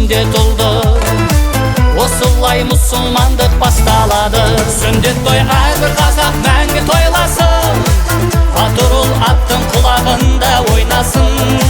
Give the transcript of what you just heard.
Сүндет ұлды. Осылай мұсылмандық басталады. Сүндет той әрбір қазақ мәңгі тойласын, Батыр ұл аттың құлағында ойнасын.